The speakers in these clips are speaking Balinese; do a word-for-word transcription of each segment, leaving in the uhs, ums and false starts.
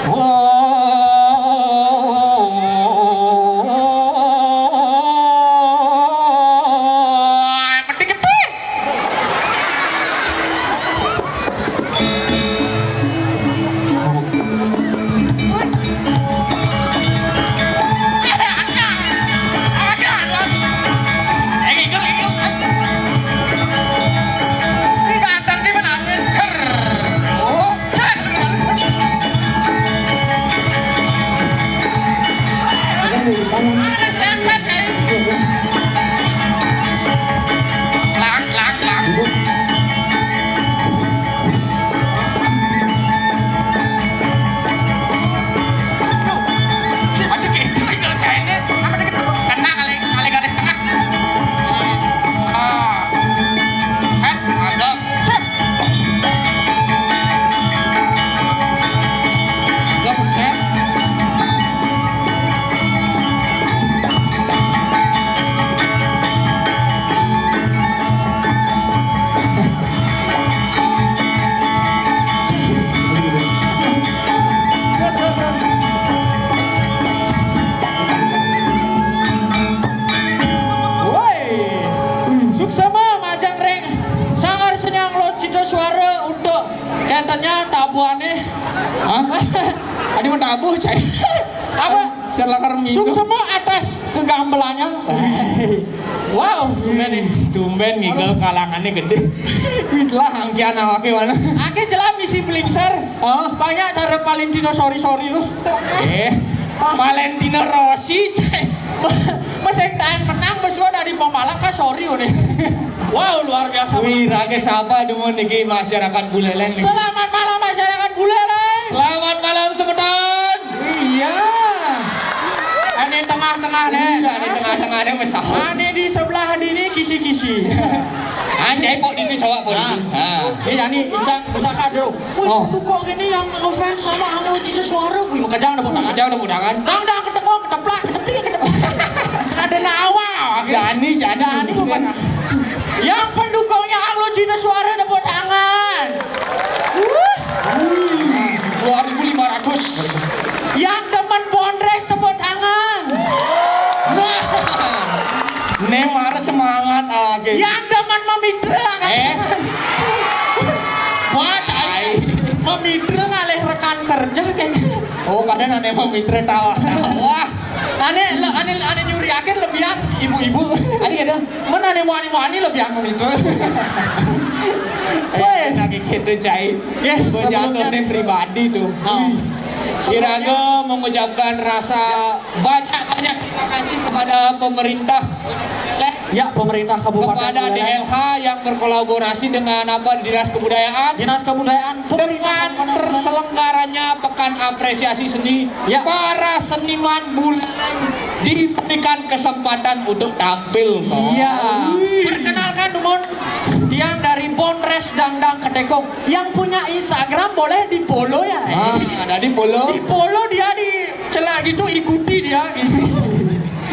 Wah, mending gedhe. Lang, lang, lang. Aduh, aja gitu, itu jaine. Kena kali, kali garis tengah. Ah. Heh, mantap. Cus. Gak buset. Woi, suksema majeng ring Sanggar Seni Anglo Cita Suara untuk kentennya tabuhane. Hah? Adi mau tabuh, cai. Apa? Celakar minggu. Suksema atas kegambelannya. Wow, tumben nih. Tumben ngigel, kalangannya gede. Wih, lah, angkian awake mana? Ake jelas misi belingsar. Oh. Banyak cara Valentino sorry-sorry lu. Eh, Valentino Rossi, cai. Mesing tahan menang, mesua dari pembalap kan sorry udah. Wow, luar biasa. Wih, rage sapa dumun niki masyarakat Buleleng niki. Selamat malam masyarakat Buleleng. Selamat malam semeton. Iya. Ane tengah-tengah deh. Iya, ane tengah-tengah deh, pesawat. Ane di sebelah dini kisi-kisi. Anjay, pok dini, cowok pok dini. Ah. Iya, nih, Ican, pusaka, bro. Wih, oh, lu kok gini yang ngefans sama Anglo Cita Suara? Wih, makajang ada tangan. Makajang ada tangan. Dang, dang, ketekuk, keteplak, ketepi, keteplak. Ada nawa. Jani, jani. Jani, bukan. Yang pendukungnya Anglo Cita Suara, tepuk tangan. Wuh. Wih, dua ribu lima ratus. Yang demen Bondres, tepuk tangan. Nah. Nih, mara semangat, ah, gitu. Yang demen memitra, kan? Eh. Wah, cai. Memitra ngalih rekan kerja, kayaknya. Oh, kadang ane memitra tawa. Wah. Ane, le-, ane, ane nyuriakin lebihan ibu-ibu. Ane gitu. Mana ane wani-wani lebihan memitra. Weh. Eh, lagi gitu, cai. Yes, sebelumnya nih pribadi tuh. Oh. Wih. Sebelumnya Iraga mengucapkan rasa banyak-banyak terima kasih kepada pemerintah. Ya, pemerintah Kabupaten Buleleng. Kepada D L H yang berkolaborasi dengan apa, Dinas Kebudayaan. Dinas Kebudayaan, pemerintah Kabupaten Buleleng. Dengan terselenggaranya Pekan Apresiasi Seni, ya, para seniman Buleleng diberikan kesempatan untuk tampil, toh. Iya. Wih. Perkenalkan, dumun, yang dari Bondres Dangdang Ketekung. Yang punya Instagram boleh di-follow ya. Ah, ada di-follow. Di-follow dia, di celah gitu, ikuti dia gitu.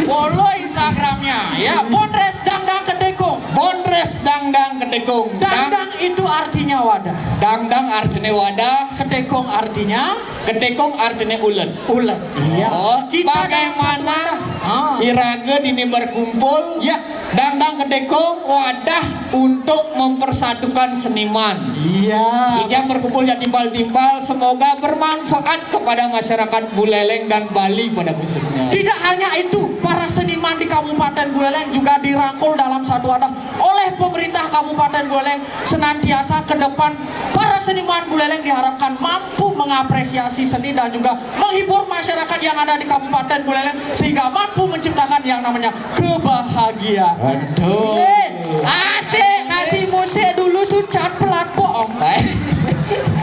Follow Instagramnya, ya, Bondres Dangdang Ketekung. Bondres Dangdang Ketekung. Dangdang itu artinya wadah. Dangdang artinya wadah. Ketekung artinya? Ketekung artinya ulet. Ulet. Iya. Oh, kita dalam satu wadah. Bagaimana? Ah. Iraga dini berkumpul? Ya. Dangdang Ketekung wadah untuk mempersatukan seniman. Iya. Yang berkumpul yang timpal-timpal, semoga bermanfaat kepada masyarakat Buleleng dan Bali pada khususnya. Tidak hanya itu, para seniman di Kabupaten Buleleng juga dirangkul dalam satu wadah oleh pemerintah Kabupaten Buleleng. Senantiasa ke depan, para seniman Buleleng diharapkan mampu mengapresiasi seni dan juga menghibur masyarakat yang ada di Kabupaten Buleleng sehingga mampu menciptakan yang namanya kebahagiaan. Aduh. Eh, asik, kasih musik dulu, sucat pelat, bohong.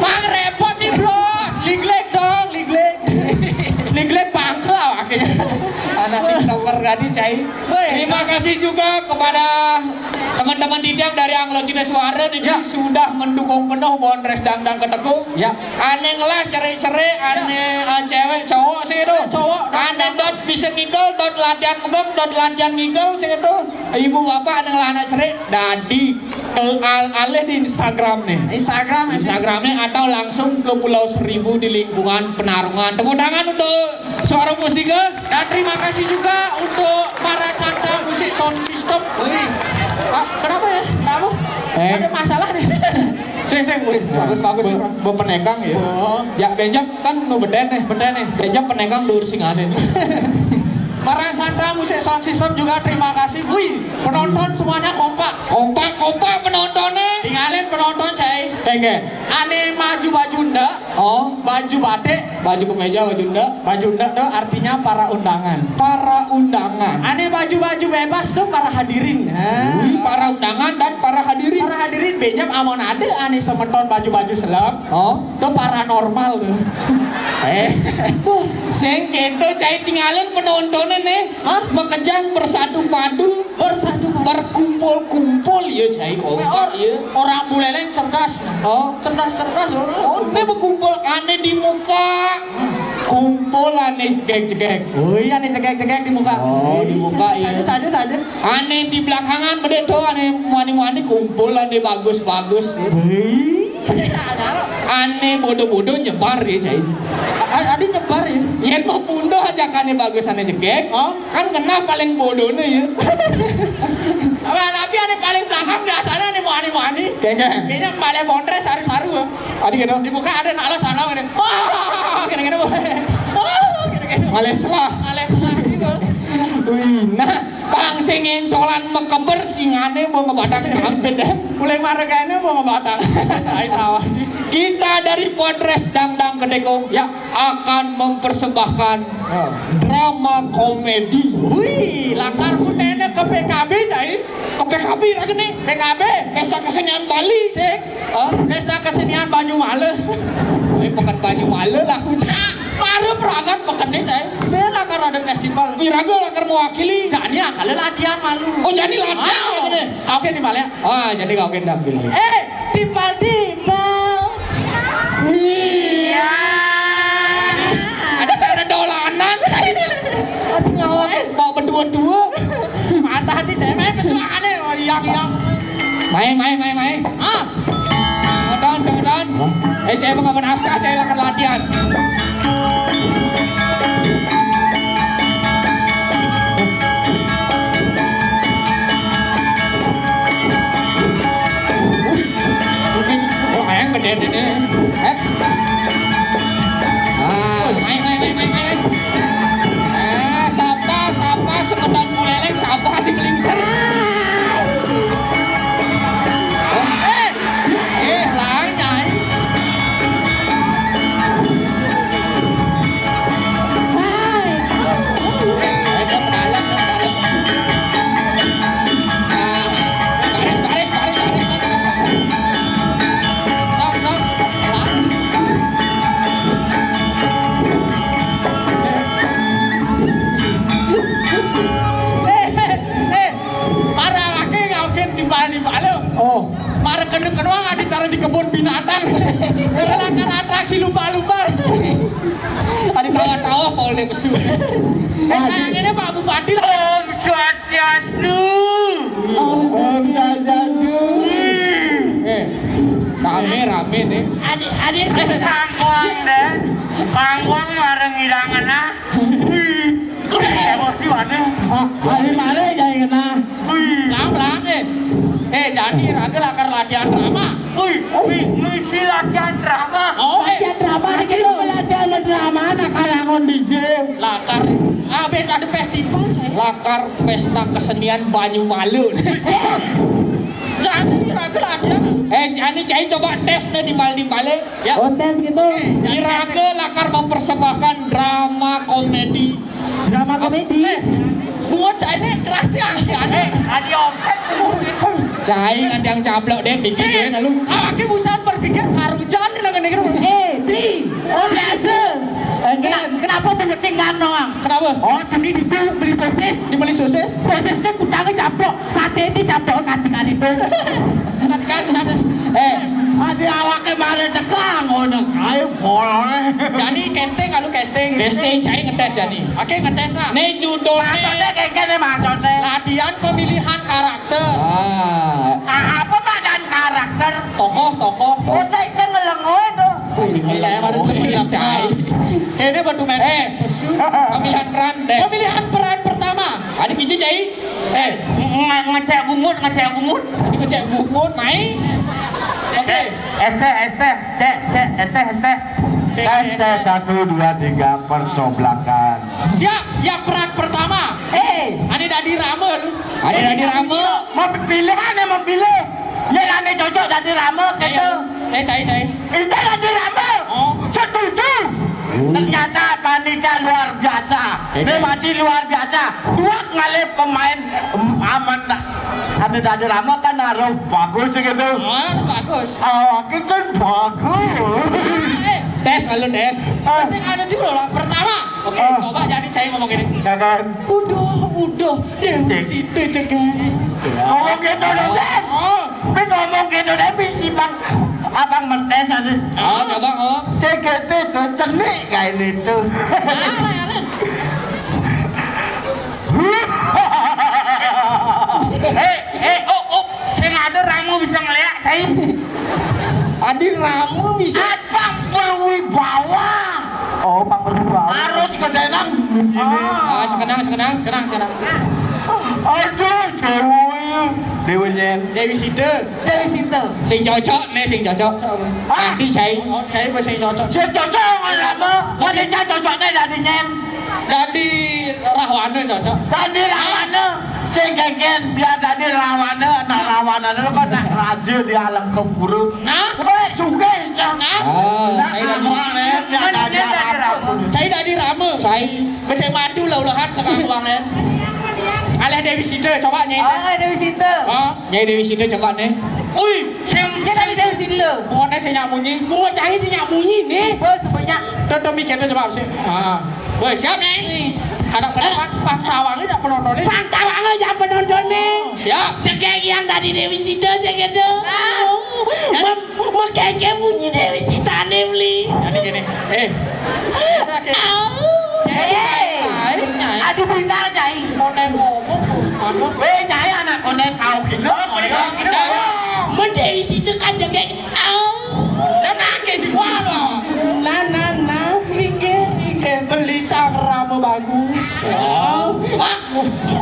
Bang, repot nih, Blos. Liglek dong, liglek. Liglek bangke awake. Anak TikToker tadi, cai. Baik. Terima kasih juga kepada teman-teman didik dari Anglo Cita Suara niki, ya, sudah mendukung penuh Bondres Dangdang Ketekung. Ya. Ane ngelah cerik-cerik, ya, ane, eh, cewek, cowok sih itu. Cowok, ane dot bisa ngigel, dot latihan megem, dot latihan ngigel sih itu. Ibu bapak ane ngelah anak cerik, dadi. Al- alih di Instagram nih. Instagram, Instagramnya atau langsung ke Pulau Seribu di lingkungan Penarungan. Tepuk tangan untuk Suara Mustika. Dan terima kasih juga untuk para Santa Musik Sound System. Wih. Ah, kenapa ya? Kenapa? Eh. Ada masalah nih. Sing, sing, wih, bagus, bagus, be- Bro. Bepenekang ya. Oh. Ya, benjang kan nu beden nih. Beden nih. Benjang penekang dur sing ada nih. Para Santa Musik Sound System juga terima kasih. Wih, penonton semuanya kompak. Kompak, kompak penontonnya. Tinggalin penonton, cai. Enggak. Ane baju-baju ndak. Oh. Baju batik. Baju kemeja, baju ndak. Baju ndak tuh artinya para undangan. Para undangan. Ane baju-baju bebas tuh para hadirin. Nah. Wih, para undangan dan para hadirin. Para hadirin, benjang amun ada ane semeton baju-baju selem. Oh. Tuh paranormal tuh. Eh. Sing kento cai tinggalin penontonnya nih. Hah? Makejang bersatu padu. Bersatu padu. Berkumpul-kumpul ya cai kompak ya. Orang Buleleng cerdas. Oh. Cerdas, cerdas. Oh, ini berkumpul ane di muka. Kumpul ane jegek-jegek. Oh iya nih, jegek-jegek di muka. Oh, di muka, iya. Saja, saja, saja. Ane di belakangan bede tuh, ane muani-muani kumpul, ane bagus-bagus. Wih. Ane bodoh-bodoh nyebar ya, cai. A- adi nyebar ya. Yen mau pundoh aja kan ane bagus ane jegek. Oh. Kan kena paling bodohnya ya. Apa, tapi ane paling belakang biasanya ane muani-muani. Kengkeng. Kayaknya balik pontres saru-saru ya. Adi gitu. Di muka ada nak lo sana ini. Wah, gini-gini. Wah, gini-gini. Males lah. Males lah gitu. Wih, nah, bang sing ngencolan mekeber singane mau ngebatang kampit deh. Mulai margane mau ngebatang. Cai tawa. Kita dari Podres Dangdang Kedekong, ya, akan mempersembahkan, ya, drama komedi. Wih, lakar kutene ke P K B, cai. Ke P K B lagi nih. P K B. Pesta Kesenian Bali. Sik. Hah? Pesta Kesenian Banyumala. Eh, pekan Banyumala lah, aku cak. Baru perangan pekan nih, cai. Bela kan ada festival. Wiraga lakar mewakili. Jani akal latihan malu. Oh, jani latihan lagi nih. Oke nih, balik. Ah, jadi kau kena tampil nih. Eh, timpal-timpal. Iya. Ada cara dolanan. Aduh, ngawak. Eh, bawa berdua-dua. Mata hati cai main kesuangannya, yang, yang. Main, main, main, main. Ah. Semeton, semeton. Eh, cai bukan naskah, cai lakar latihan. Wih, kuning. Oh, aing gede ini. Eh. Ah, main, main, main, main, main. Eh, sapa, sapa, semeton Buleleng, sapa di Belingser? Eh, eh, lain, nyai. Eh, dia pedalek, dia pedalek. Ah, baris, baris, baris, baris, baris, baris. Sok, sok. Eh, eh, eh. Para laki ngaukin timpal-timpal lo. Oh. Mara kena-kena ada cara di kebun binatang. Cara lakar atraksi lumba-lumba. Ada tawa-tawa pol deh pesu. Eh, sayang ini Pak Bupati lah. Om Swastiastu. Om Swastiastu. Eh, rame, rame nih. Adik, adik, eh, sangkuan deh. Pangkuan marang hidangan ah. Wih. Emosi mana? Hah? Hari mana yang kena? Wih. Pelan-pelan, eh. Eh, jadi raga lakar latihan drama. Wih, wih, wih, si latihan drama. Oh, eh. Latihan drama nih, gitu. Latihan drama, nak kalangan D J. Lakar. Ah, ben ada festival, cai. Lakar pesta kesenian Banyumala. Jadi raga latihan. Eh, jadi cai coba tes nih timpal-timpalnya. Ya. Oh, tes gitu. Eh, jadi raga lakar mempersembahkan drama komedi. Drama komedi. Eh, buat cai ini keras ya, aneh. Eh, ada omset semua. Cai nganti yang caplok deh, bikin ya, lalu. Awake busan berpikir karujan dengan ini. Eh, beli. Oh, biasa. Eh, kena-, kenapa pengeting kan doang? Kenapa? Oh, tadi di beli sosis. Dibeli sosis? Sosisnya kutangnya caplok. Sate ini caplok kan di kali itu. Kan, kan, ada. Eh, ada awake mare tekan, ngono kae bolone. Jadi casting, anu casting. Casting, cai ngetes ya nih. Oke, ngetes lah. Nih judulnya. Maksudnya kayak gini maksudnya. Latihan pemilihan karakter. Ah. Ah, apa mana Karakter. Tokoh, tokoh. Oh, saya, saya ngelengoy tuh. Iya, baru tuh pemilihan peran. Ini buat tuh, men. Eh, pemilihan peran, Des. Pemilihan peran pertama. Ada biji, Cai? Eh, nge-, ngecek bungut, ngecek bungut. Ini ngecek bungut, mai. Oke. Esteh, esteh, cek, cek, esteh, esteh. Cek, cek, esteh, esteh. Satu, dua, tiga, percoblosan. Siap, yang peran pertama. Eh. Ada dadi rame lu. Ada dadi rame. Mau pilihan, mau pilih. Nyén ané cocok dadi rame, kéto. Eh, Cai, Cai. Ente dadi rame. Oh. Setuju. Ternyata panitia luar biasa. Ini masih luar biasa. Dua kali pemain, em, aman. Ada dadi rame kan harus bagus gitu. Oh, harus bagus. Oh, kan bagus. Eh, tes lalu tes. Ah. Sing ada dulu lah. Pertama, oke, coba jadi Cai ngomong gini. Ya kan? Udah, udah. Dewi Sita cegai. Ngomong gitu dong, Cai. Oh. Tapi ngomong gitu deh, bisi bang, abang metes aja. Oh, coba ngomong. C G T tuh cenik kayak itu. Eh, eh, oh, oh, sing ada ramu bisa ngeliat, Cai. Adi ramu bisa. Abang berwibawa. Oh, Pak Berwibawa. Harus kedenang begini. Ah, sekenang, sekenang, sekenang, sekenang. Aduh, Dewi. Dewi Nyen. Dewi Sita. Dewi Sita. Sing cocok nih, sing cocok. Ah. Nanti saya. Oh, saya apa sing cocok? Sing cocok ngomong apa? Mau cocok nih dari Nyen. Dari Rahwana cocok. Dari Rahwana. Sing kengken biar dari Rahwana, anak Rahwana itu kan anak raja di alam keburu. Nah? Weh, sugih, Cang. Nah? Ah, saya dari, saya dari rame. Saya bisa maju lah ulahan ke kampung ya. Alih Dewi Sita, coba Nyai. Oh, Dewi Sita. Oh, Nyai Dewi Sita coba nih. Ui, sing, ya, sing, Dewi Sita. Pokoknya saya nyak munyi, mau cari saya nyak munyi nih. Bos, banyak. Tuh, tuh, mikir tuh coba sih. Ah, boleh siap Nyai. Ada penonton, pang tawang ini penonton ini. Pang tawang aja penonton nih. Siap. Cekek yang tadi Dewi Sita, cek itu. Ah. Mem-, mekeke munyi Dewi Sitane beli. Jadi gini, eh. Au. Nyai, eh. Nyai, Nyai. Aduh, benar, Nyai. Koneng ngomong, anu. Weh, Nyai, anak koneng kau gitu. Oh, koneng kau gitu. Men Dewi Sita kan jengke. Au. Dan nangke dua loh. Nah, nah, nah, inggih, inggih, beli sang rama bagus. Oh. Wah,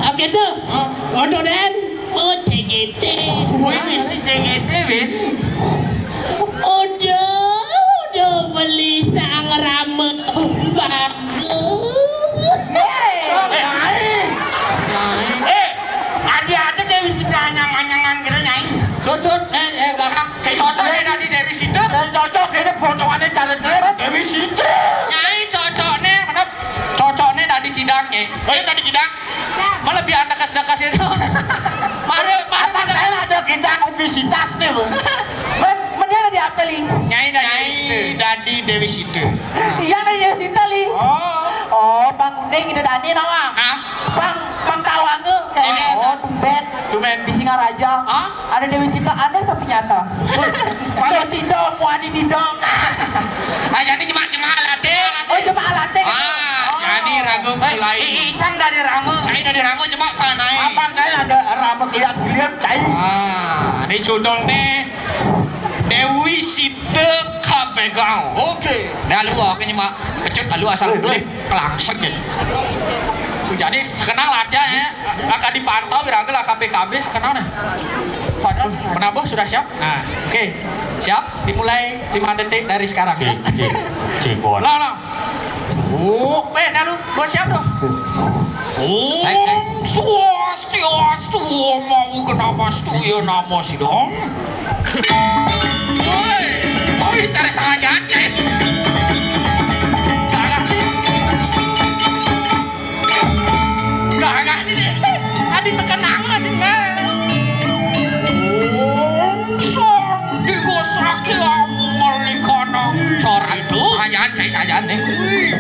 oke tuh. Hah? Waduh, Den. Oh, C G T. Wih, si C G T, Win. Udah, udah beli sang rame bagus. Yeay. Oh, Nyai. Nyai. Eh, ada-ada Dewi Sita anyang-anyangan gitu, Nyai. Sut, sut, eh, eh, belakang. Saya cocok ya tadi Dewi Sita. Saya cocok ini potongannya cara jelek, Dewi Sita. Nyai cocoknya, mana? Cocoknya tadi kidang, Nyai. Eh, tadi kidang. Malah biar dekas-dekas itu. Mari, mari, apa mari. Saya ada kita obesitas nih, Bu. Men, mending ada di apa, Li? Nyai dari Nyai Dewi Sita. Dari Dewi Sita. Iya, dari Dewi Sita, Li. Oh. Oh, Bang Uning, Ida Dani, nawang. Hah? Bang, Bang Tawang tuh. Oh, iya. Oh, tumben. Tumben. Di Singaraja. Hah? Ada Dewi Sita aneh tapi nyata. Wih, kalau tidak, wani tidak. Ah, jadi jemaah-jemaah latih. Oh, jemaah latih. Ah, oh. Jadi ragu mulai. Eh, i-, Icang dari Rame. Saya dari Rame, cuma panai. Abang saya ada Rame keliat-keliat, cai. Ah, ini judul nih. Dewi Sita Kabegang. Oke. Dah lu, aku nyemak kecut lu asal beli kelangsek ya. Jadi sekenang aja ya. Akan dipantau, iraga lah K P K B sekenang nih. Padahal menabur sudah siap. Nah, oke. Siap, dimulai lima detik dari sekarang. Cik, cik, cik, kuat. Lah, lah. Oh, eh, dah lu, gua siap tuh. Cek, cek. Om Swastiastu, mau kenapa stu ya nama si dong? Woi, woi, cari saja, cek. Gagah nih. Gagah ini nih. Adi sekenang aja, Mbak. Sang digosake amu melikanang. Coret tuh. Ayan, saya saja nih. Wih.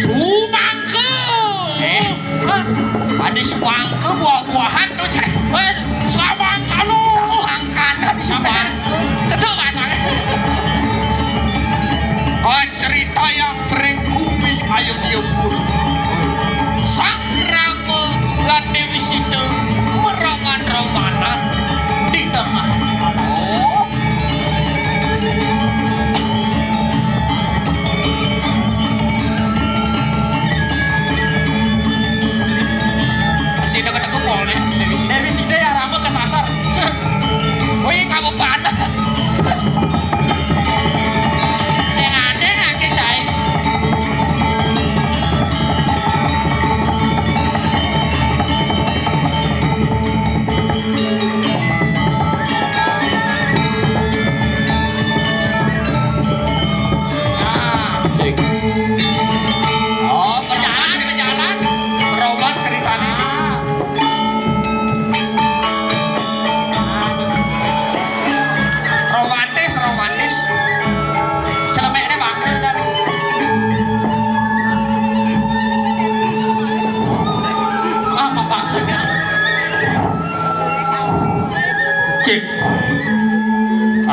Sumangke. Eh. Hah? Ada semangka buah-buahan tuh, cek. Eh, samangka lu. Samangka, ada samangka. Sedok bahasanya. Oh, cerita yang berikut. Ayo diukur. Sang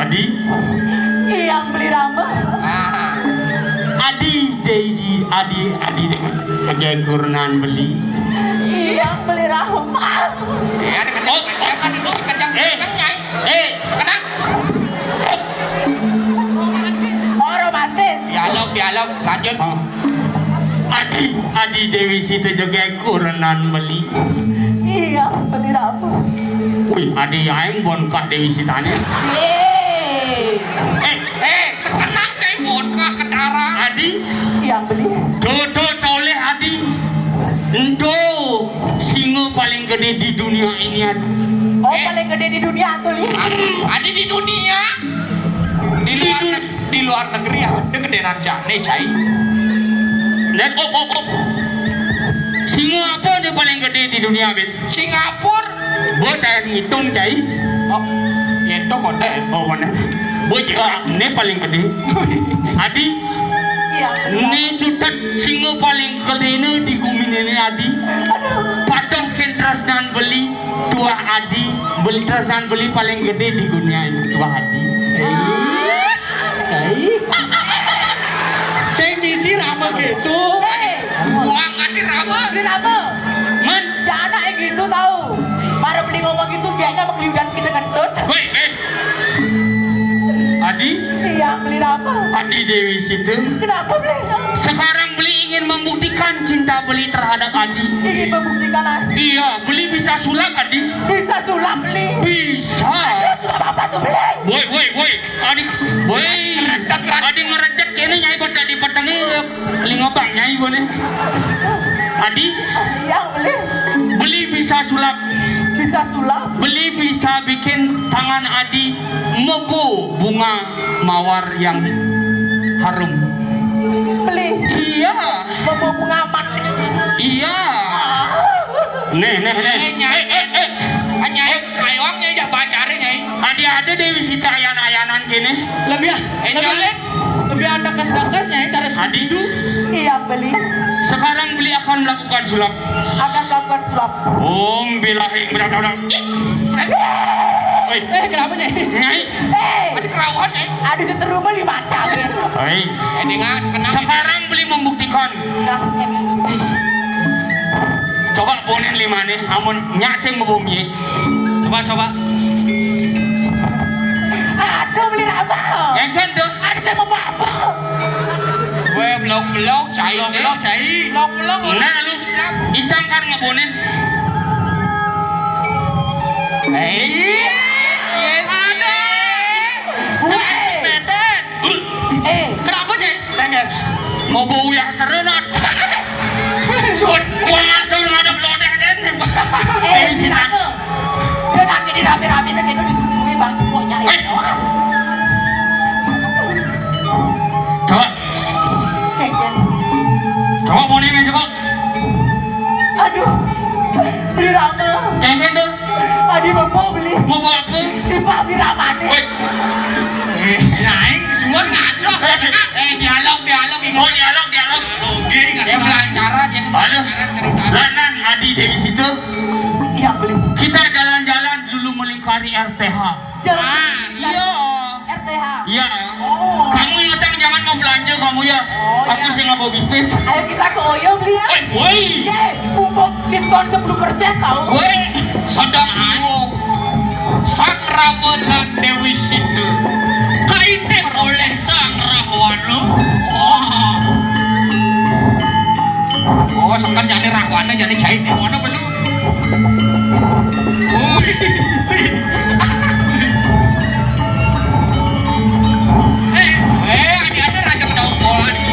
Adi. Hyang Beli Rama. Ah. Adi, Déwi, Adi, Adi, Déwi. Sebagai kurenan beli. Hyang Beli Rama. Ya, ada kejang, oh, kejang, kan itu kejang, eh, kejang, Nyai. Eh, kena. Oh, romantis. Dialog, dialog, lanjut. Oh. Adi, Adi Déwi Sita sebagai kurenan beli. Iya, Beli Rama. Wih, Adi aing bon kah Déwi Sitane. Eh. Eh, eh, sekenang cai bon kah ketara. Adi. Iya, Beli. Tuh, tuh, toleh Adi. Ento singa paling gede di dunia ini, Adi. Oh, eh, paling gede di dunia tuh, Li. Adi, Adi di dunia. Di luar neg-, di luar negeri ada gedé rancak. Nih, cai. Lihat, op, op, op. Singa apa nih paling gede di dunia, Bin? Singapura. Bo, tak ngitung, cai. Oh, ya itu kode. Oh, mana? Bo, ya, ini paling gede. Adi, iya, benar. Ini cutet singa paling gede ini di gumi ini, Adi. Aduh. Patuh kén tresnan beli. Tuah Adi, beli tresnan beli paling gede di dunia ini, Tuah Adi. Eh, cai. Saya misi rame gitu. Hei. Buang hati rame. Di rame. Men. Jangan kayak gitu tahu. Para beli ngomong gitu, biasanya sama keliudan kita ngentut. Woi, eh. Adi? Iya, Beli Rama. Adi Déwi Sita. Kenapa, Beli? Sekarang Beli ingin membuktikan cinta Beli terhadap Adi. Ingin membuktikan, ah? Iya, Beli bisa sulap, Adi. Bisa sulap, Beli? Bisa. Aduh, sulap apa tuh, Beli? Woi, woi, woi. Adi, woi. Adi ngerejet ini, Nyai, buat tadi petengnya telinga bang, Nyai, boleh. Adi? Iya, Beli. Beli bisa sulap. Bisa sulap? Beli bisa bikin tangan Adi mebo bunga mawar yang harum. Beli. Iya. Mebo bunga amat. Iya. Ah. Nih, nih, nih. Eh, Nyai. Eh, eh, eh. Ah, Nyai, kayuangnya aja bacarin, Nyai. Adi ada Déwi Sita ayan-ayanan gini. Lebih, eh, lebih, Nyai. Lebih ada kes-, kesnya, ya, cara Adi. Seperti itu. Iya, Beli. Sekarang Beli akan melakukan sulap. Akan melakukan sulap. Om bilahi berat orang. Oi. Eh, kenapa, Nyai? Nyai. Eh. Ada kerauhan, Nyai. Ada seteru mah lima cangin. Oi. Eh, dengar, sekenang. Sekarang Beli membuktikan. Nah, eh. Coba bonin lima nih, amun nyak sing ngebumi. Coba, coba. Aduh, Beli Rama. Engken tuh. Aduh, saya mau mabuk. Gue belok-belok, cai. Belok-belok, cai. Belok-belok. Nah, lu icang kan ngebonin. Eh, iya. Aduh. Cai, betet. Eh. Kenapa, cai? Pengen. Mau bau yang serenat. Sun, gua langsung ngadep lodeh, Den. Eh, si Rama. Dia lagi di rame-rame, kita disuruh-suruh Bang Cepok nyai. Eh. Coba. Eh, Den. Coba, mau nih, coba. Aduh, Beli Rama. Jangan tuh. Adi mau beli. Mau bawa apa? Si Pak Biraman. Woi. Eh, lain, semua ngaco. Eh, eh, dialog, dialog, ini. Oh, dialog, dialog. Oke, nggak ada lancaran, ya. Aduh. Lancaran cerita. Lanang Adi Déwi Sita. Iya, Beli. Kita jalan-jalan dulu melingkari R T H. Jalan. Ah, iya. R T H. Iya. Oh. Kamu ingetan jangan mau belanja kamu ya. Oh, aku iya. Sih nggak mau pipis. Ayo kita ke Oyo beli ya. Woi, woi. Ye, mumpung diskon sepuluh persen tahu. Woi, sedang ayo. Sang Rama lan Déwi Sita. Kaitip oleh Sang Rahwana. Wah. Oh, sengkan jane Rahwana, jane jahit. Rahwana apa sih? Eh, eh, adi ada raja kedaung bola nih.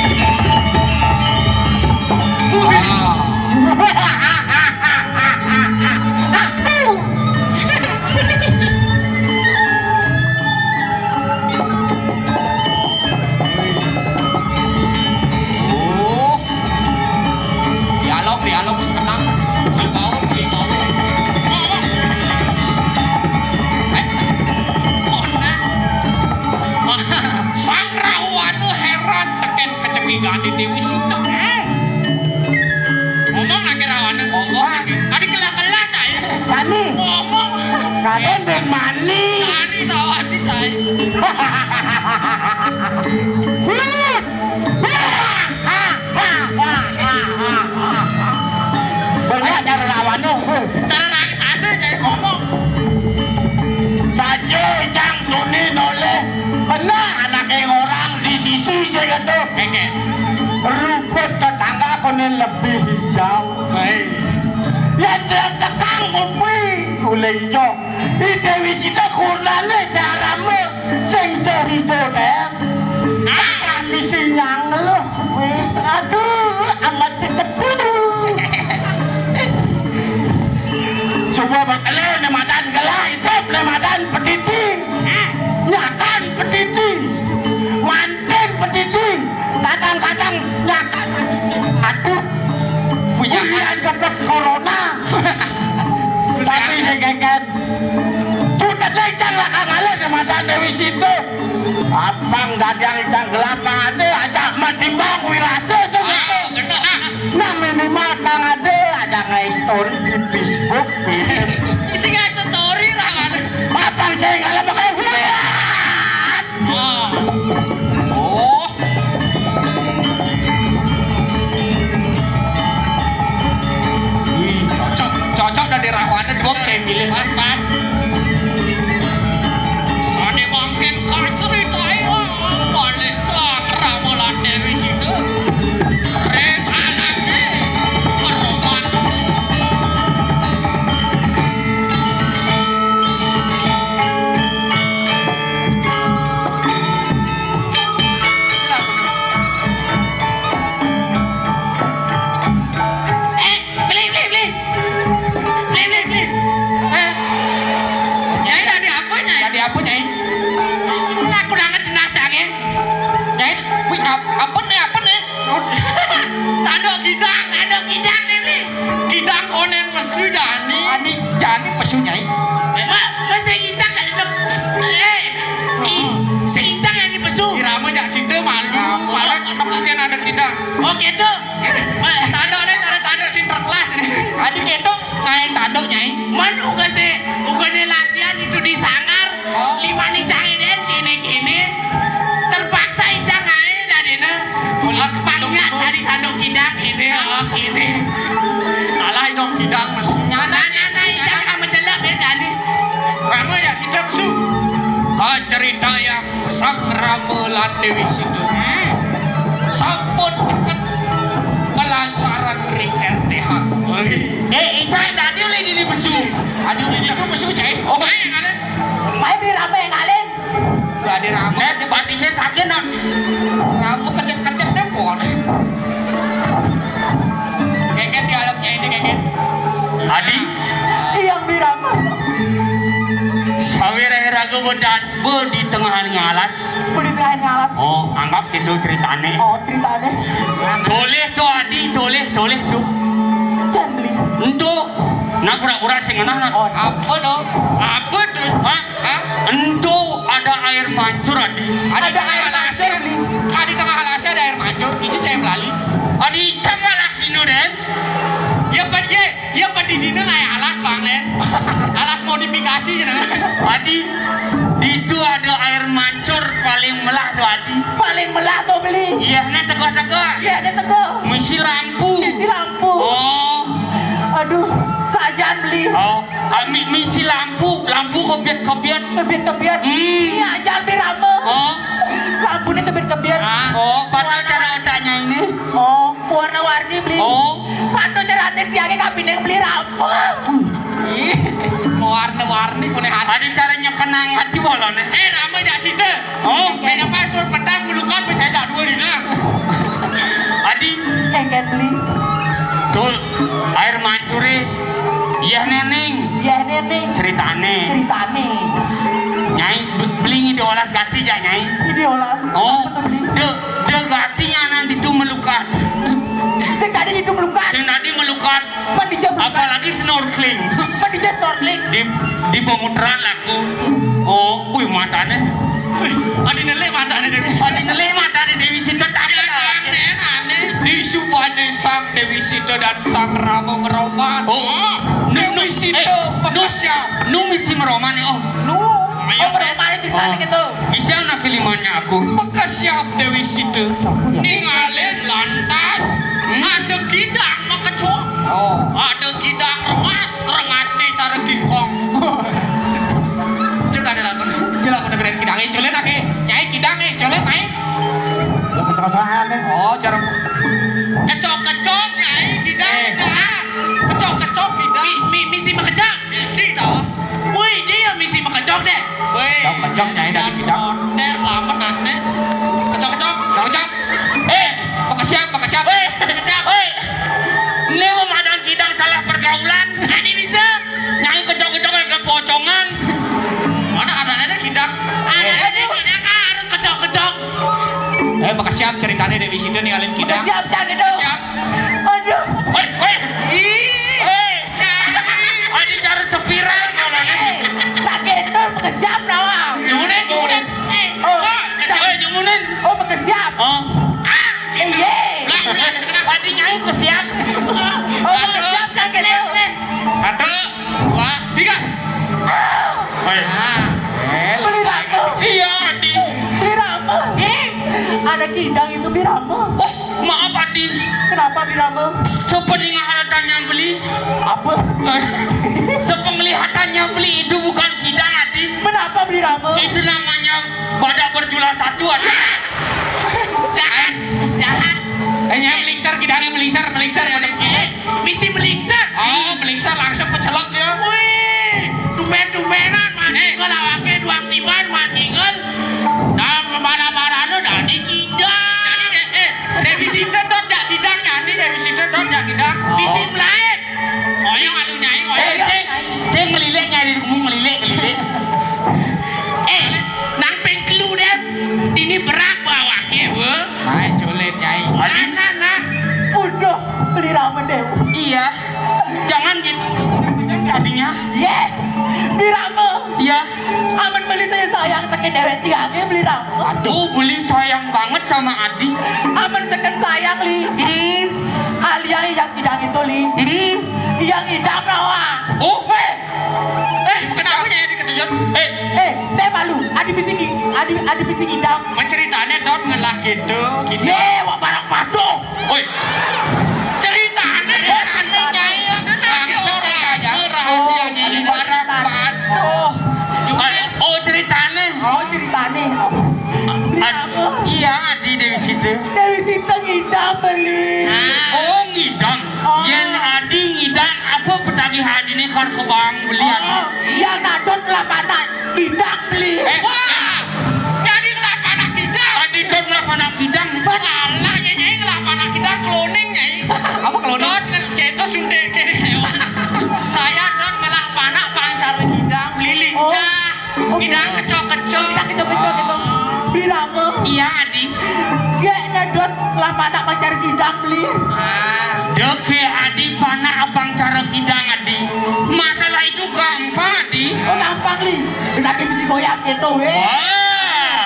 Oh. Dialog, dialog sekenang. Wih, bau, wih, bau. Eh, oh, nah. Sang Rahwana heran tekén kecengigane Déwi Sita. Ngomong lagi Rahwana. Ngomong lagi. Adi kelah-kelah, cai. Kami. Ngomong. Kami ben mani. Mani, sawah di, cai. Nah, anaké ngorang di sisi sing aduh. Kéké. Rumput tetangga koné lebih hijau. Hai. Yén dia tekang kuwi uling jo. I Déwi Sita kurnané sarama sing ijo-ijo téh. Kami sing nyang lho kuwi. Aduh, amat ketepu. Coba bakal né madan gelah itu, né madan petiti. Nyakan petiti. Manten petiti. Kadang-kadang nyakan. Aduh. Punya ulian kepek corona. Tapi sing kéngkén. Sudah licang lah kang alé né madan Déwi Sita. Abang dadiang icang gelapang ada aja matimbang wirase sing itu. Nah, minimal kang ada aja nge-story di Facebook. Isi nge-story lah kan. Abang sing gelapang. Oh. Wih, cocok. Cocok dari rawane dua cai milih. Pas, pas. Sane mangkin kaceritai, oh, Palesang Ramalan Dewi Sita. Rek alase, peroman. Eh, beli, beli, beli. Beli, beli, beli. Eh. Nyai tadi apa, Nyai? Tadi apa, Nyai? Aku udah ngerti nasanya. Nyai, wih, ap-, apa nih, apa nih? Tanduk kidang, tanduk kidang ini. Kidang konen mesu jani. Ani jani pesu, Nyai. Eh, ma, masih ngicak dari dem-, eh, i, sing ngicak yang di pesu. Irama jak sida malu, malah mungkin ada kidang. Oh, gitu. Ma, tanduk nih, cara tanduk sinterklas nih. Adi gitu, ngain tanduk, Nyai. Man, uga sih, uga nih latihan itu di sanggar. Oh. Lima nih cangin, kini, kini. Terpaksa icang ae dadine. Boleh. Aku pangiat tadi tanduk kidang ini, oh, ini. Salah dong kidang, Mas. Nyana, nyana, icang kamu celak, ben, dani. Rama ya, sidap, su. Kacerita yang Sang Rama lan Dewi Sita. Hmm. Sampun deket kelancaran ring R T H. Wih. Eh, icang tadi oleh dini besu. Adi oleh dini besu, cai. Oh, baik, kalian. Baik, di Rama yang kalian. Gak ada rambut. Eh, batisnya sakit, Nak. Rambut kecet-kecet deh, pon. Keket dialognya ini, keket. Adi? Iya, Birama. Sawi reh ragu bedan be di tengah ngalas. Be di tengah ngalas. Oh, anggap gitu ceritane. Oh, ceritane. Toleh tuh, Adi, toleh, toleh tuh. Jan beli. Entu, nak pura-pura sing ngenah, nak. Oh. Apa tuh? Apa tuh? Hah? Hah? Entu ada air mancur, Adi. Ada air mancur, Bli. Adi tengah alasnya ada air mancur, itu saya melalui. Adi, cang malah kino, Den. Ya, Pak, ya, ya, Pak, di dina kayak alas, Bang, Den. Alas modifikasi, gitu. Adi, itu ada air mancur paling melah tuh, Adi. Paling melah tuh, Bli. Iya, nih, tegak-tegak. Iya, nih, tegak. Misi lampu. Misi lampu. Oh. Aduh, sajan, Bli. Oh. Ah, mi-, misi lampu, lampu kebiet-kebiet. Kebiet-kebiet. Hmm. Iya, jangan dirame. Oh. Lampu ini kebiet-kebiet. Ah, oh, padahal cara otaknya ini. Oh, warna-warni beli. Oh. Padahal cara atin biangnya kabineng beli rame. Ih, warna-warni punya hati. Ada caranya kenang hati bolone. Eh, rame jak sida. Oh. Beda pasur pedas melukat percaya dua dina. Adi. Engken beli. Tuh, air mancure. Iya, Neneng. Iya, Neneng. Ceritane. Ceritane. Nyai, be-, beli ngi diolas gati ja, Nyai. Ngi diolas. Oh. Apa tuh, beli? De, de gati nyanan ditu melukat. Sing tadi ditu melukat. Sing tadi melukat. Mandi jam. Apalagi snorkeling. Mandi jam snorkeling. Di, di pemutaran laku. Oh, wih, matane. Wih, adi nelih matane Dewi Sita. Adi nelih matane Dewi Sita, tak biasa kenal. Aneh, aneh. Di supane Sang Dewi Sita dan Sang Rama Meroman. Oh, oh. Nu, nu, Dewi Sita, eh, nu, bekas siap. Nu misi Meroman, eh, oh. Nu. Ayo, oh, Meroman ceritane gitu. Bisa nak kelimannya aku. Bekas siap Dewi Sita. Ningalin lantas. Hmm? Ada kidang makecok. Oh. Ada kidang rengas, rengas nih cara kingkong. Cek ada lagu. Cek lagu dengerin kidang. Eh, colen ake. Nyai Oh, cara kecok-kecok, Nyai, kidang. Eh. Kecok-kecok, kidang. Mi-, mi-, misi makejak. Misi, toh. Woi, dia misi makejak, deh. Woi. Kecok-kecok, Nyai, dari kidang. Deh, selamat, Nas, deh. Kecok-kecok. Kecok-kecok. Eh, makesiap, makesiap. Woi, makesiap. Woi. Ini mau madang kidang salah pergaulan. Ini bisa. Nyai kecok-kecok kayak pocongan. Mana ada-ada kidang? Ada-ada kidang, kan harus kecok-kecok. Eh, makesiap ceritanya Dewi Sita ninggalin kidang. Makesiap, Cak, gitu. Makesiap. Aduh. Woi, woi. Ih. Woi. Aji cara spiral malah nih. Eh, tak gitu, makesiap, nawang. Nyumunin, nyumunin. Eh, oh, oh, kesiap. Woi, nyumunin. Oh, makesiap. Oh. Ah, gitu. Iya. Ulang, ulang, sekarang. Tadi Nyai kesiap. Oh, makesiap, Cak, gitu. Satu, dua, tiga. Hei. Beli rame. Iya, Adi. Beli rame. Ada kidang itu beli rame. Oh, maaf, Adi. Kenapa beli rame? Sepenglihatan yang beli. Apa? Eh, sepenglihatan yang beli itu bukan kidang, Adi. Kenapa beli rame? Itu namanya badak bercula satu, Adi. Jahat, jahat. Eh, Nyai, melingser, kidangnya melingser, melingser, ya, Adi. Eh, misi melingser. Oh, melingser langsung kecelok ya. Wih, tumben-tumbenan, man. Eh. Kalau awake duang tiban, man, ngigel. Nah, marah-marahnya dari kidang. Jadi, eh, eh, Dewi Sinta dot jak kidang, Nyai, Dewi Sinta dot jak kidang. Oh. Misi melain. Oh, yang anu, Nyai, oh, eh, yang sing, sing ngelilik, Nyai, ngomong ngelilik, ngelilik. Eh, nang ping telu deh. Ini berak bawahnya, Bu. Main julid, Nyai. Nah, nah, nah. Udah, beli rame deh. Iya. Jangan gitu. Tadinya. Ye, beli rame. Iya. Aman beli saya sayang, tekan dewek tiangnya beli rame. Aduh, beli sayang banget sama Adi. Aman seken sayang, Li. Hmm. Alia yang kidang itu, Li. Hmm. Yang kidang, nawang. Oh. Weh. Eh, kenapa, Nyai, dikejut? Eh. Eh, teh malu. Adi misi ki-, adi, adi misi kidang. Menceritanya dot ngelah gitu, gitu. Ye, wak barang paduh. Woi. Ceritanya, eh, ceritanya, Nyai, yang kena langsung orang aja. Rahasia, oh, Nyai, ada barang cerita. Paduh. Oh. Oh, ceritanya. Oh, ceritanya. Beli rame. Iya, Adi Dewi Sita. Dewi Sita ngidang beli. Oh, ngidang. Oh. Yen Adi ngidang, apa petagih Adi ini kar ke bank beli, Adi? Oh, yang nadot lah panak ngidang beli. Eh. Wah, jadi ngelap anak kidang. Adi dot ngelap anak kidang. Salah ya, Nyai, ngelap anak kidang, cloning, Nyai. Apa cloning? Dot ngel-, ceto suntik kene. Saya dot ngelap anak pancar kidang, beli lincah. Oh. Oke. Kidang kecok-kecok. Kidang kecok-kecok gitu. Beli rame. Iya, Adi. Gek nyedot lah panak pancar kidang beli. Ah. Deke, Adi, panak abang cara kidang, Adi. Masalah itu gampang, Adi. Oh, gampang, Li. Tapi mesti goyang gitu, weh. Wah.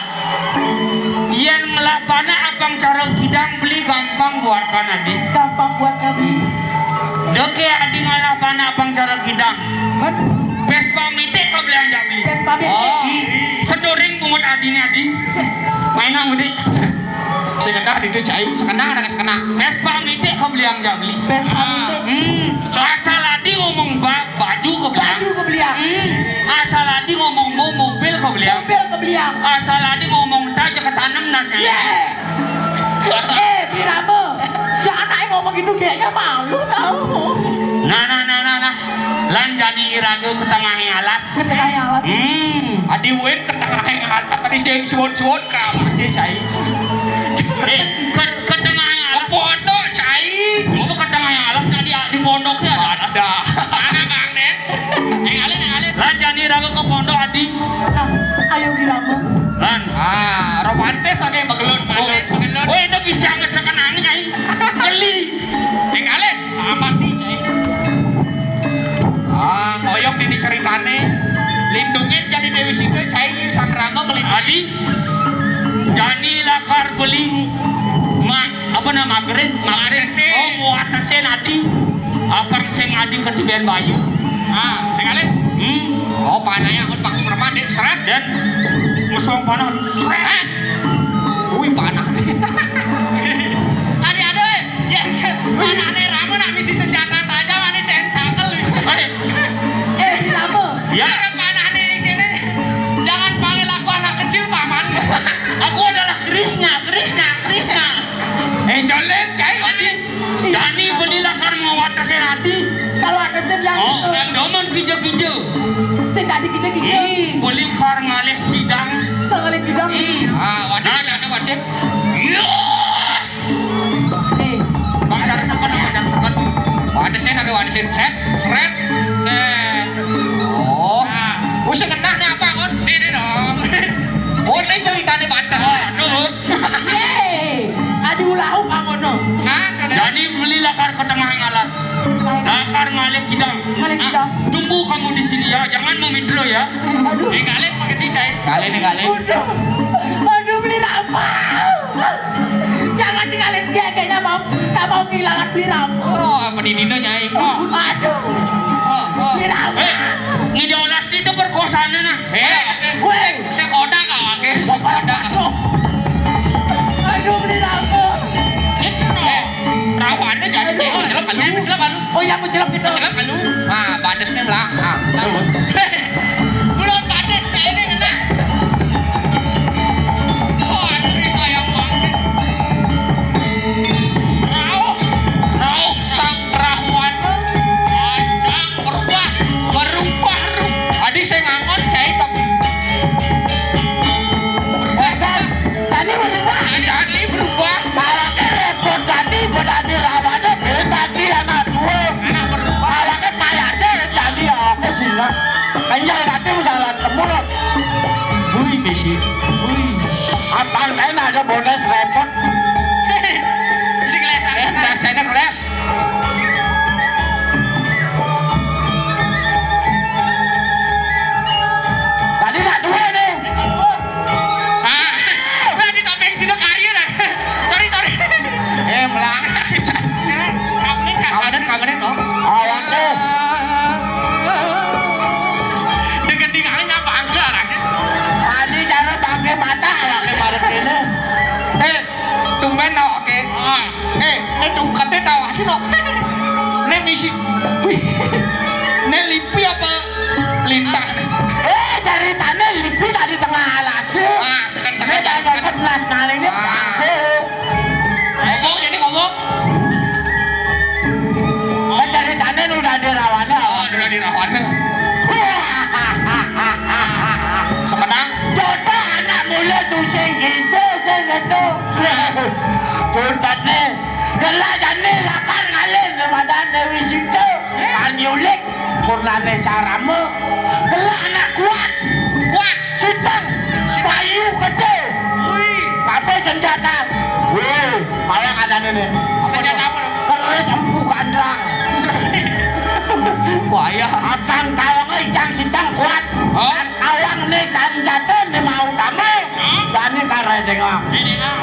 Yen ngelapana abang cara kidang beli gampang buatkan, Adi. Gampang buat kami. Deke, Adi, ngelapana abang cara kidang. Kan? Vespa mitik kau beli aja beli. Vespa mitik. Oh. Seturing bungut Adi ini, Adi. Mainan mudik. Sekendah itu cair, sekendah ada sekendah. Vespa mitik kau beli aja beli. Vespa mitik. Hmm. Asal Adi ngomong ba-, baju kau beli. Baju kau beli. Hmm. Asal Adi ngomong mo-, mobil kau beli. Mobil kau beli. Asal Adi ngomong taja ketanam nasnya. Ye. Asal. Eh, beli rame. Ya, anaknya ngomong gitu, kayaknya malu tahu. Nah, nah, nah, nah, nah. Lan jani iraga ke tengahing alas. Ke tengahing alas. Hmm. Adi wit ke tengahing alas. Tadi sing suwut-suwut ka masih cai. Eh, ke, ke tengahing alas. Ke pondok, cai. Coba ke tengahing alas, tadi di pondoknya ada. Ada. Mana, Bang Den? Yang alin, yang alin. Lah, jani raga ke pondok, Adi. Nah, ayo beli rame. Lan. Ah, romantis lagi, magelun, magelun. Woi, itu bisa ngesekenang, Nyai. Geli. Yang alin, amat nih, cai. Ah, ngoyong ini ceritane. Lindungin jadi Dewi Sita, cai, sang rama melindungi. Adi, jani lakar beli ma-, apa nama, magarin? Magarin. Magarin. Oh, muatasin, Adi. Apa sing Adi ketiban bayu? Ah, yang alin. Hmm. Oh, panaya, aku pakai sermat, dek, seret. Dan mesong panah, seret. Wih, panah nih. Adi, aduh, eh. Ya, panahnya rame, nak misi senjata tajam, ini tentakel, bisa. Eh, eh, ini rame. Ya. Ada panahnya ini. Jangan panggil aku anak kecil, Paman. Aku adalah Krishna, Krishna, Krishna. Sing tadi. Kalau ada sing yang Oh, itu. Yang doman kija-kija. Sing tadi kija-kija. Hmm, beli kar ngalih kidang. Kar ngalih kidang. Hmm. Ah, waduh, nah, biasa, waduh. Iya. Eh, Bang, cara seket, Bang, cara seket. Waduh, sing, waduh, sing. Set, seret, set. Oh. Nah. Wis kena nih apa, Ngun? Ini, ini dong. Oh, ini ceritanya batas. Aduh. Yeay, adi ulah upa ngono. Nah, coba. Jadi beli lakar ke tengah alas. Lakar ngalih kidang. Ngalih kidang. Ah, tunggu kamu di sini ya, jangan mau midro ya. Aduh. Eh, ngalih pakai di, Cai. Ngalih nih, ngalih. Aduh. Aduh, beli rama. Jangan tinggalin dia, kayaknya mau, tak mau kehilangan beli rama. Oh, apa di dino, Nyai? Oh. Aduh. Oh, oh. Beli rama. Eh, ini dia olah itu perkosaan nah. Eh, weh, sekoda kau, oke, sekoda kau. Aduh, beli rambut. Eh, rawane jadi. Aduh. Eh, celep, aduh, celep, aduh. Oh, yang celep gitu. Celep, aduh. Ah, badesnya melak. Ah, aduh. Belum bades, saya ini kena. Wah, cerita yang bangkit. Rauh, rauh sang rahuan. Ancang. Berubah, berubah, ru-, adi sing ngangon, Cai, tapi berubah. Eh, Dan, tadi berubah. Tadi, tadi berubah. Malah repot tadi, berarti rawane beda tadi anak dua. Anak berubah. Malah payah sih tadi aku sih, nah. Kenyal tadi misalnya temu, loh. Wih, bisi. Wih. Abang kan ada bonus repot. Bisa kelesan. Eh, rasanya keles. Tadi nak dua nih. Ah, lah di topeng sini kaya dah. Sorry, sorry. Eh, melang. Kawanan, kawanan, no. Awakku. Dengan tinggalnya apa enggak lah. Tadi cara pakai mata awaknya malam ini. Eh, tumben awake. Ah. Eh, ini tungkatnya tahu aja, no. Ini misi. Wih. Ini lipi apa lintah nih? Eh, ceritanya lipi tadi tengah alas. Ah, sekat-sekat. Ini dari sekat. Sobat Nas, nah, ini. Ah. Bangku. Ngomong, jadi ngomong. Eh, ceritanya udah dirawane. Oh, udah dirawane. Semenang. Coba anak muda tuh sing gitu, sing gitu. Curtat nih. Gelah jani lakar ngalih lemadan Dewi Sinta. Kan nyulik purnane sarama. Gelah anak kuat. Kuat. Siteng. Bayu gede. Wih. Apa senjata? Wih, awak ada nih. Senjata apa, dong? Keris empu gandang. Wah, iya. Akan tawang icang siteng kuat. Hah? Awang nih sanjata nih mau damai. Hah? Dani karai dengar. Ini, ah.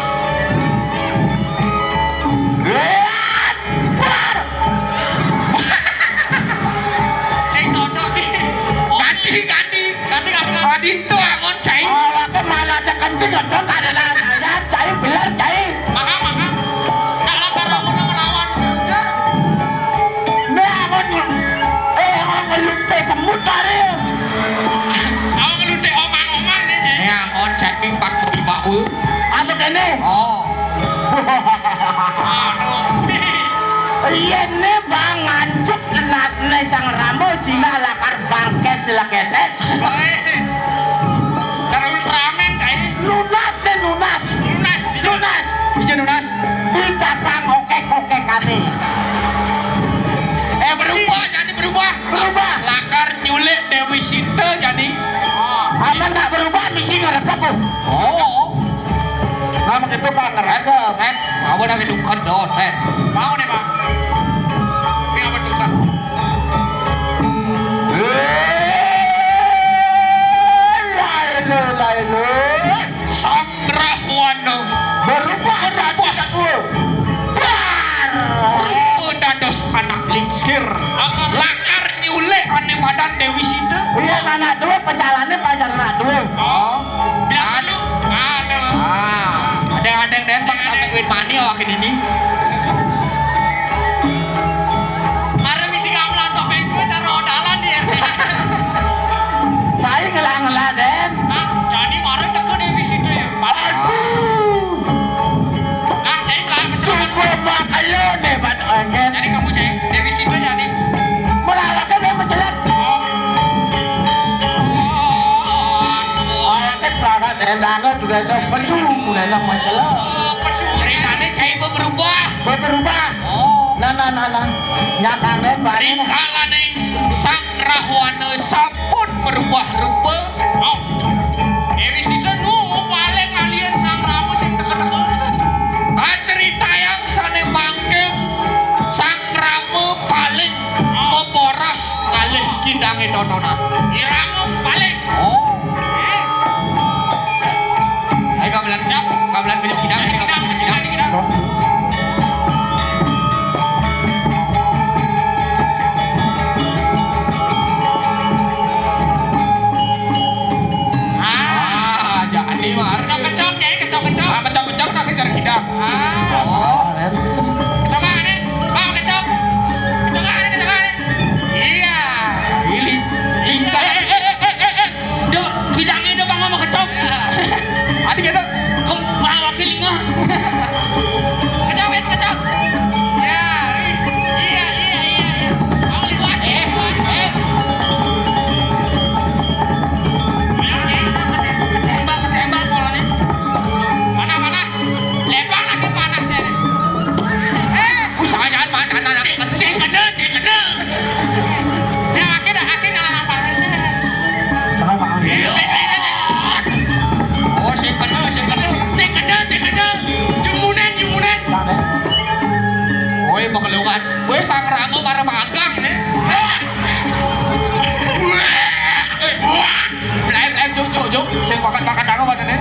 Lihat. Keluar. Sing cocok, Di. Ganti, ganti. Ganti, ganti, ganti. Adinto angon, Cai. Awake malah sekenting gedong karena saya, Cai, bener, Cai. Maka, maka. Nah, lah, karena mau ngelawan. Nah, angon. Eh, angon ngelumpe semut kari. Angon ngelumpe omang-omang nih, Cai. Ya, angon, Cai, pak, pak, uh. Apa kene? Oh. Yen ne bang nganjuk nasne sang Rama, sina lakar bangkes leketes. Cara Ultraman, Cai. Nunas ne nunas. Nunas, iya. Nunas. Iya, nunas. Di kakang okek-okekane. Eh, berubah, jadi berubah. Berubah. Lakar nyulik Dewi Sinta, jadi. Aman tak berubah, misi ngerekep, Bu. Oh. Nah, begitu, Pak, ngerekep. Red, red. Apa dah kedukan, dot, red. Mau nih, Pak. Ini apa tulisan? Eh, lain, lain. Sang Rahwana. Berubah, berubah. Dar. Rupa dados anak lingsir. Lakar nyulik ane madan Dewi Sinta. Iya, anak dua, pecalane pacar anak dua. Oh. Bilang dulu. Aduh. Ah, ada yang deng bang sampai duit mani awak ini. Mari misi kamu lantok bengku cara odalan dia. Saya ngelah-ngelah, Den. Hah? Jadi mari teko Dewi Sinta ya. Aduh. Ah, jadi pelan, pelan. Sungguh makelo ne, Pak Anggen. Jadi kamu, Cai, Dewi Sinta Éndané juga ada pesu, mulai macam. Oh, pesu ceritane cai berubah. Berubah. Oh. Nah, nah, nah, nah. Nyatane bareng. Rikalaning Sang Rahwana sampun merubah rupa. Oh. Dewi Sita nu paling alien Sang Rama sing teka-teka. Kaceritayang sane mangkin Sang Rama paling maporos ngalih kidange totonan. Irama paling. Oh. Ayo gamelan siap, gamelan kidang, kidang, kidang, kidang. Ah, jadi mar. Kecok-kecok ya, kecok-kecok. Ah, kecok-kecok nak kejar kidang. Ah. Oh. Kecok kan nih? Bang, kecok. Kecok kan nih, kecok kan nih? Iya. Ini. Ini. Eh, eh, eh, eh, eh, eh. Duh, kidange duh Bang mau kecok. Adi kata, kok malah wakil lima. Kecok, kecok. Ya, iya, iya, iya, iya. Mau liwat. Eh, eh. Tembak, tembak polane. Mana, mana? Lempang lagi panah jane. Eh, wis jangan-jangan mantan anak sing, sing kena, sing kena. Ya, akhir, akhir nyala lapar. Iya. Oh, sing kena, sing kena, sing kena, sing kena. Jumunen, jumunen. Woi, pekelungan. Woi, Sang Rama para magang nih. Eh, wah. Lain, lain, jauh, jauh, jauh. Sing makan, makan apa nih?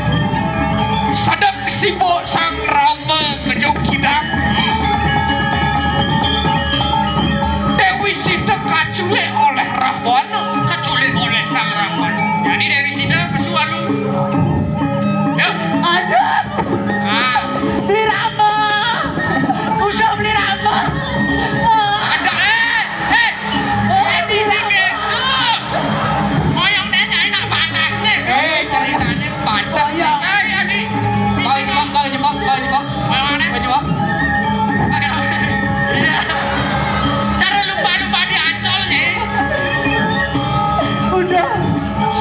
Sedep sibuk Sang Rama ngejung kidang. Dewi Sita kaculik oleh Rahwana, kaculik oleh Sang Rahwana. Jadi Dewi Sita pesu alu. Ya. Aduh. Ah. Beli Rama. Udah beli Rama. Ada, eh, eh. Eh, bisa gitu. Koyong deh, nyai nak pantas nih. Eh, ceritanya pantas nih. Koyong. Nyai, adi. Bisa kau nyebak, kau nyebak, kau nyebak. Koyong aneh. Kau nyebak. Iya. Cara lupa-lupa di Ancol nih. Udah.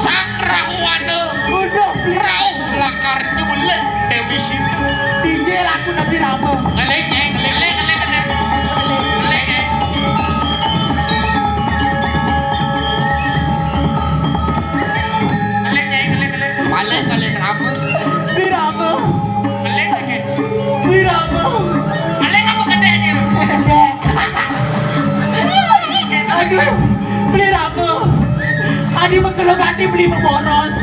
Sang Rahwana. Udah, beli. Rauh lakar nyulik Dewi Sinta. D J lagu Nabi Rama. Ngeling, eh, ngeling, ngeling, ngeling, ngeling. Ngeling, eh. Ngeling, eh, ngeling, ngeling. Paling, paling Rama. Di Rama. Ngeling, eh. Di Rama. Ngeling apa gedenya? Gede. Aduh, beli Rama. Adi mengkelo ganti beli meboros.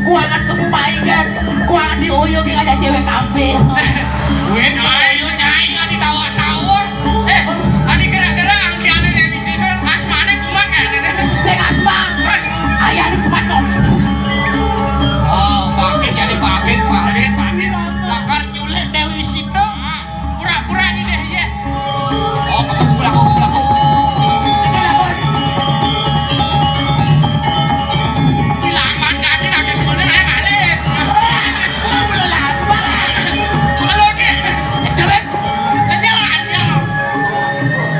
Kuangan kamu main kan. Kuangan di Oyo ki ngajak cewek kafe. Weh, ayo nyai kan ditawa-tawa. Eh, adi gerak-gerak angkiane dari situ. Asmane kumat kan? Sing asma. Ayah ini kumat dong. Oh, bangkit jadi bangkit, bangkit, bangkit. Lakar nyulik Dewi Sita. Pura-pura ini deh, iya. Oh, kamu pulang, kamu pulang, kamu. Ini lawan. Ini lawan, ganti lagi, gimana, eh, balik. Kamu udah lama. Kalau dia, jalan, jalan, ya.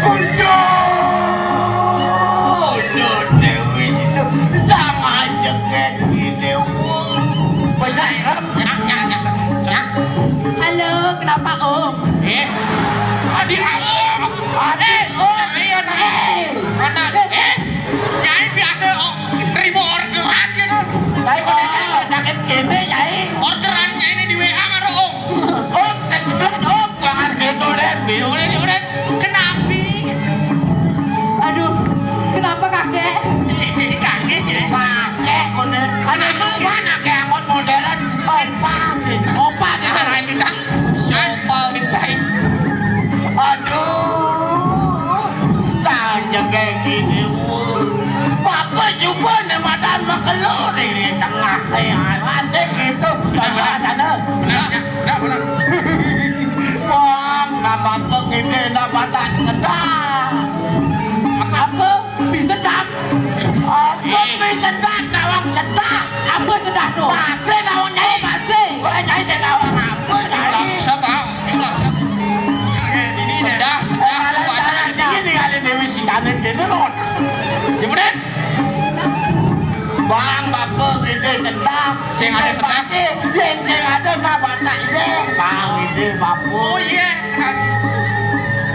Udah, udah, Dewi Sita. Sama aja kayak gini, Dewi. Banyak, ya. Halo, kenapa, Om? Eh, adi, adi, oh, iya, nah. Eh, mana, eh, nyai biasa, oh, nerima orderan gitu. Baik, kok sakit ini, Nyai. Orderannya ini di W A karo Om. Om, ceklek, Om, jangan gitu deh. Yaudah, yaudah. Kenapi? Aduh, kenapa kakek? Kakek ya? Kakek, kono. Ada mana kayak angkot modern? Opa, opa gitu. Ah, ini kan. Opa, udah cair. Aduh, saja kayak gini. Papa juga nih mata makelur di tengah. Ya, asik gitu. Coba sana. Benar, benar, benar. Wong, nambah pengene, nambah tak sedap. Apa? Bisa sedap? Apa bisa sedap? Nawang sedap. Apa sedap tu? Masih nawang nyai. Oh, masih. Kalau nyai saya nawang apa, nyai? Sedap, sedap. Sedap, sedap. Bahasa ini ada Dewi Sitanik ini, loh. Ya, benar. Bang, bapa, Ide sendah. Sing ada sendah. Yen sing ada mah batak iye. Bang ide bapu. Oh iye.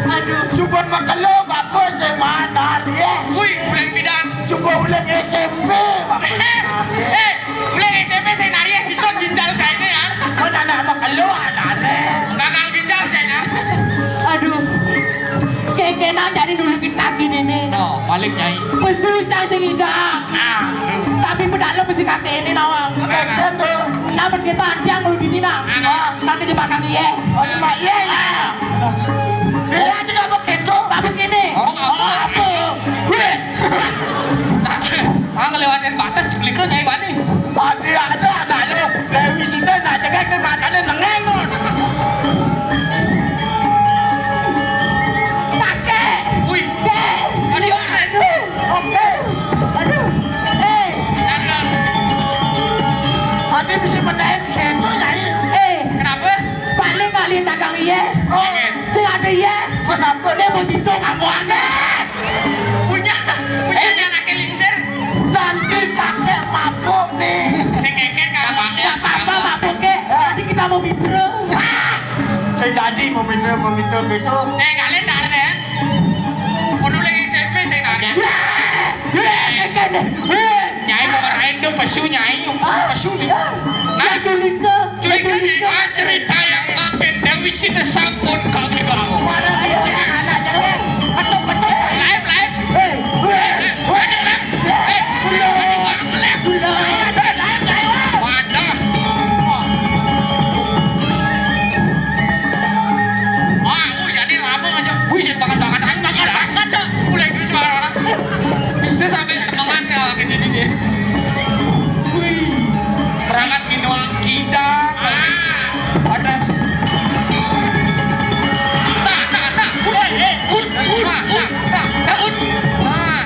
Aduh, coba makelo bapu sing manar iye. Wih, uleng bidan. Coba uleng S M P bapu sing manar iye. Eh, uleng S M P sing nari ya, dison ginjal saene ya. Mun anak makelo anane. Gagal ginjal saene. Aduh. Kengkenan jadi dulu kita gini nih. No, balik nyai. Pesu cang sing idang. Ah. Tapi pedalem mesti kaki ini nawang. Nah, nah. Namun kita antiang lu dini nah. Nah, nah. Kaki jebak kaki ye. Oh, cuma iya ya. Dia aja nggak begitu. Tapi gini. Oh, apa? Oh, apa? Weh. Ah, ngelewatin batas, beli ke nyai bani. Tadi ada anak lu, Dewi Sita nak cengek ke matanya nengengon. Pakai. Wih. Dek. Aduh. Aduh. Oke. Aduh. Eh. Jangan. Hati bisa menaik gitu, Nyai. Eh. Kenapa? Paling kali dagang iye. Oh. Sing ada iye. Kenapa? Dia mau gitu, kamu aneh. Punya, punya eh, anaknya lincir. Nanti pakai mabuk nih. Saya keket kalau pakai. Nggak apa-apa, mabuk, Kek. Ya. Nanti kita mau mitra. Ah! Saya jadi mau mitra, mau mitra gitu. Eh, kalian tak ada ya? Kudu lagi S M P saya nanya. Ya, ya, ya, ya. Nyai mau ngerain dong, pesu nyai. Ah, pesu nih. Ya. Nah. Ya, Julika. Curiga, ah, cerita yang makin Dewi Sita sampun kami bawa. Mana bisa anak jalan? Betul, betul. Lain, lain. Eh, eh, eh, eh, eh. Wadah. Wah, aku jadi lama aja. Wih, saya makan banget, aku makan banget dah. Mulai terus orang-orang. Bisa sampai semangat ya, kayak gini nih. Wih. Perangkat minuman kita. Ah. Ada. Tak, tak, tak. Woi, eh, un, un, un. Tak, tak, tak, un. Nah,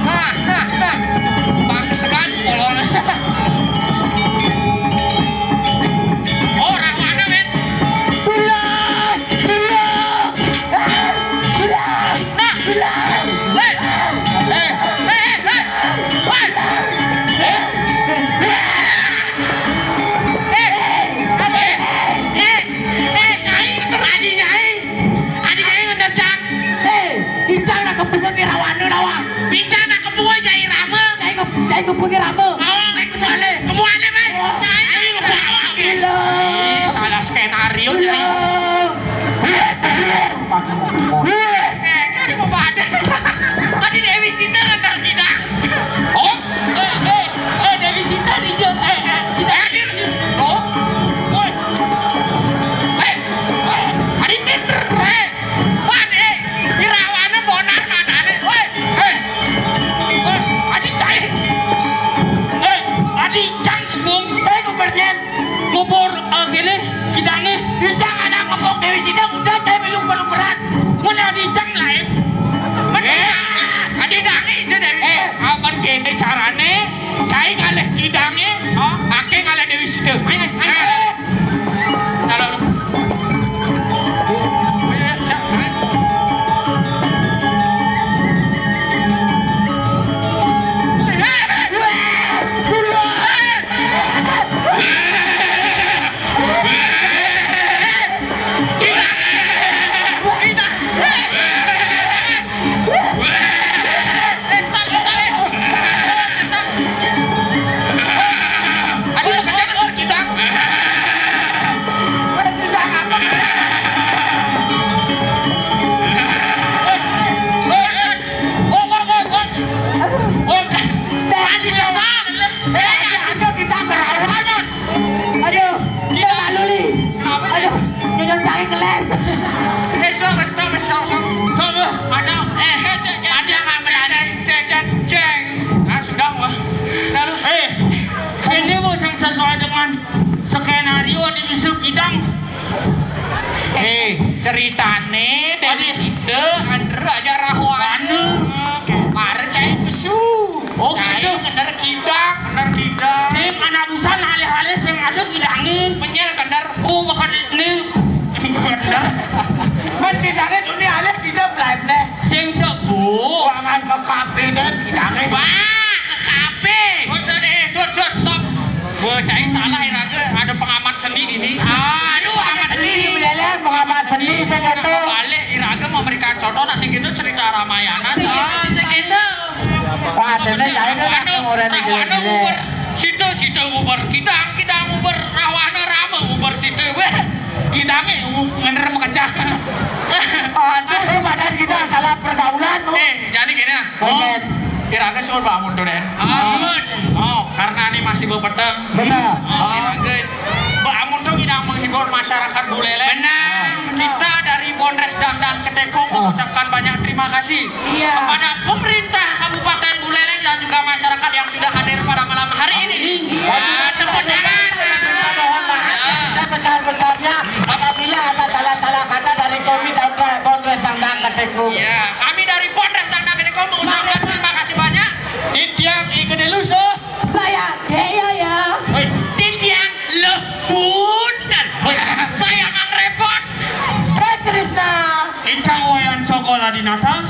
nah, nah, nah. Bangsekan kolor. Oh, orang mana, men? Iya, iya. Nah, hei, hei, hei, hei, hei. Eh, eh, eh, eh, Nyai, adi Nyai, adi Nyai ngenerjang. Eh, icang nak kepungan ke rawana nawang. Icang nak kepungan jai rama. Jai ke, jai kepungan ke rama. Oh, eh, kemuale. Kemuale, men. Oh. Nyai, kemuale. Gila. Ih, salah skenario, Nyai. Gila. Eh, kan mau pada. Tadi Dewi Sita ngantar kita. Oh? Eh, eh, eh, Dewi Sita di jauh, eh, eh, Sita. Eh, Dir. Oh? Woi. Eh, eh, Adi Dir. Eh, Wan, eh, Irawana bonar matane. Woi. Eh. Woi, Adi Cai. Eh, Adi Cang Kung. Eh, Kupernya. Ngubur, eh, kene, kidange. Kita anak ngepok Dewi Sita, udah, saya belum berat. Mun adi jang lain. Eh, adi dange aja Dewi. Eh, aman kene carane, cai ngalih kidange, hah? Ake ngalih Dewi Sita. Ayo, ayo, ayo. Kalau lu. Aduh, teh. Aduh, kita kerawanan. Aduh, kita malu, Li. Kenapa? Aduh, nyonyot cai keles. Eh, stop, stop, stop, stop. Stop, lu. Ada, eh, eh, cek, cek, ada yang nggak berani. Cek, cek, cek. Ah, sudah, wah. Lalu. Eh, ini mau yang sesuai dengan skenario di Yusuf Kidang. Eh, ceritane Dewi Sita, Andre aja Rahwana. Mare cai pesu. Oh, cai gitu. Ngener kidang, ngener kidang. Sing anak busan alih-alih sing ada kidange. Penyel kendar. Oh, bakal ini. Bener. Men kidange dunia alih kita belakne. Sing tak bu. Ruangan ke kafe dan kidange. Wah, ke kafe. Sud, sud, eh, sud, sud, stop. Cai salah iraga, ada pengamat seni ini. Aduh, pengamat seni. Buleleng, pengamat seni, sing kéto. Balik iraga memberikan contoh, nah, sing kéto cerita Ramayana. Sing kéto, sing kéto. Wah, dene ya ini langsung orang di Rahwana uber. Sita, sita uber. Kidang, kidang uber. Rahwana Rama uber sita. Weh, kidangé ngener mekecah. Aduh, badan kita salah pergaulan. Eh, jadi gini, nah. Iraga suud bamuntung, deh. Ah, suud. Oh, karena ini masih bepeteng. Benar. Oh, iraga bamuntung, kidang menghibur masyarakat Buleleng. Benar. Kita dari Bondres Dangdang Ketekung mengucapkan banyak terima kasih kepada pemerintah Kabupaten Buleleng dan juga masyarakat yang sudah hadir pada malam hari ini. Ya, tepuk tangan. Sebesar-besarnya, apabila ada salah-salah kata dari kami, Bondres Dangdang Ketekung. Ya, kami dari Bondres Dangdang Ketekung mengucapkan terima kasih banyak. Titiang I Gede Lusa. Saya Gede Yaya. Hoi. Titiang Luh Bunten. Hoi. Saya Mang Repot. Trisna. Icang Wayan Sokola Dinata.